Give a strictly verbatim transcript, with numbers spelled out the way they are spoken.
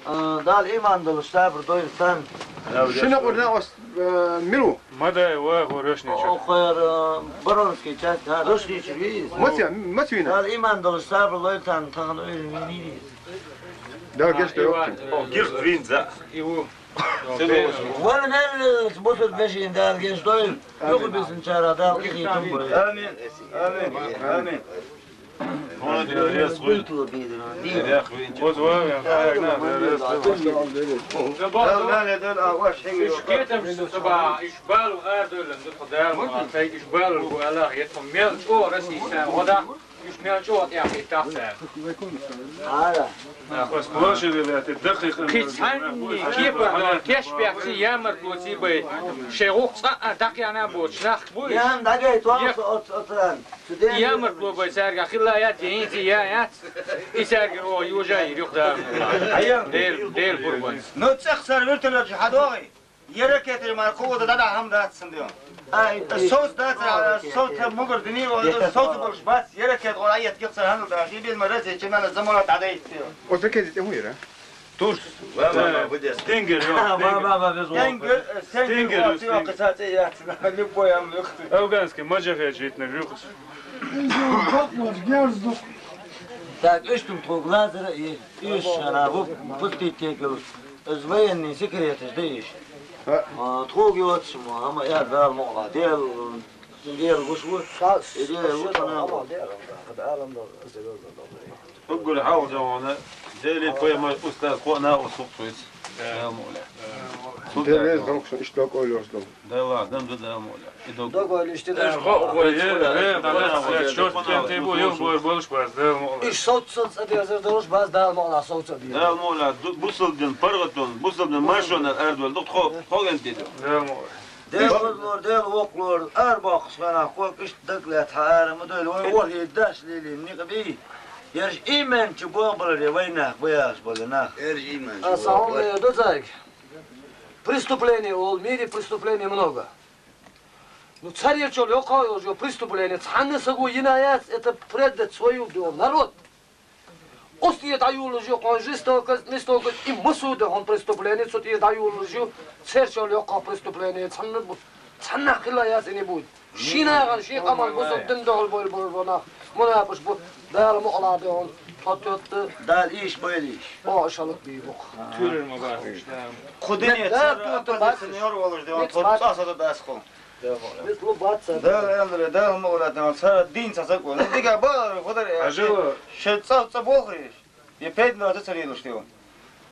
А, Дала иман долуш сабар дойла царна. Шуна къурна ос, э, милу? Мадай ва гъо рушни чу. Охер, э, баронский часть, да, рушни чу виз. Маця, мацвина. Дала иман долуш сабар лой царна, тахан уйла мини. Да, геш да. О, гирт винза. Иву. Вала мел бусур бешин Дала геш дойла. Юху бизин чара Дала ихи тум бой. Амин. Амин. Амин. Иш балу гӀердойлан ду тхо Дала, тхай иш балу бу Аллах, е тхо мел чӀогӀа Россия гӀода, иш мел чӀогӀа тӀехь хӀиттах цара. Кхин цхьанне кепара теш бехци ямартло ци бай, шай гӀуллакх цкъа а дӀакхиъна боцуш нах бу иш. Ямартло бай цаьрга хилла яц, я хӀинца я яц, и цаьрга оха южа йир юха Дала. Дер, дер бурбанца. Ну, цӀех цара вертолёт же хьадогӀий? Я ракеташ мара кху вада дӀадахьа хӀама дац сан дела. Ай, совца дац, совца мугар дини, совца болуш бац, я ракета гӀора аят гих цара хьанал дахьа, и бен мара зе чемана замана дӀадайт дела. Оцу ракетаца тӀе хӀун яра? Туш. Ва, ва, ва, будес. Стингер, ё, Стингер. Стингер, Стингер, Стингер, ё, Стингер. Цаца яц, любой ам лухты. Афганский маджахед житна рюхс. Так, уьш тум тхуг лазара и уьш шана ву пустить тегал. Из военный секреташ да иш. А, тхуг йоцуш ма, хӀама яр Дала мукъа. Дел, дел гуш ву. И дел ву, хӀама ву. Уггар хьалха вана, Дели пайхамар устаз кхоъ накъост хӀух цуьйца. Дела мукъа ле. Дела веза халкъашна иштта докъойлош долу. Дела, дам ду Дела мукъа ле. И дог. Догойлуш ти Дела мукъа ле. Иш совцал цӀа дезар долуш баз Дела мукъа ле совца бе. Дела мукъа ле, ду-, бусалдин паргӀатон, бусалдин маршонал ардол ду тхо, тхо гӀенти ду. Дела мукъа ле. Дела вазлор, Дела воккхалор, арабоккхуш хенахь кхойкху иштта даг лаьцна хьан ара ма дойла, вай ворхӀе даш лелийна никъ бий. Ерш ийманчу бохбаларе вай нах, баягӀаш болу нах. Ерш ийманчу. Аса хьо ду зайга. Преступление олу, в мире преступлений много. Ну, царерчул йоккха йолчу преступление цхьанна саго йина яц, это предать свою, ду, народ. Оцу тӀе дӀаюллуш ю хьуна жестокость, местокость, и массо а ду хьуна преступление, цу тӀе дӀаюллуш ю, церчал йоккхах преступление, цхьанна бу-, цхьаннах хила яц и не будет. Шен нахана, шен къаман бусалба дин дуьхьал бойла бу-, бу нах, мунапаш бу, Дала мукъалахь ду хьуна, тхо тоьтта. Дала ийш бойла ийш. О, шалак бий бу-кх. Тюрьма бахуш, да. Кху дине цара оппозиционер волуш ду хьуна, тхо цӀа садо дас хьуна. Дала аьлларе, Дала мукъалахь ду хьуна, цара дийна цхьа саг ву. Дика бала, худар, э, шайн цӀа, цӀа бохуш. Я пять ноль ца лелаш тӀе ву.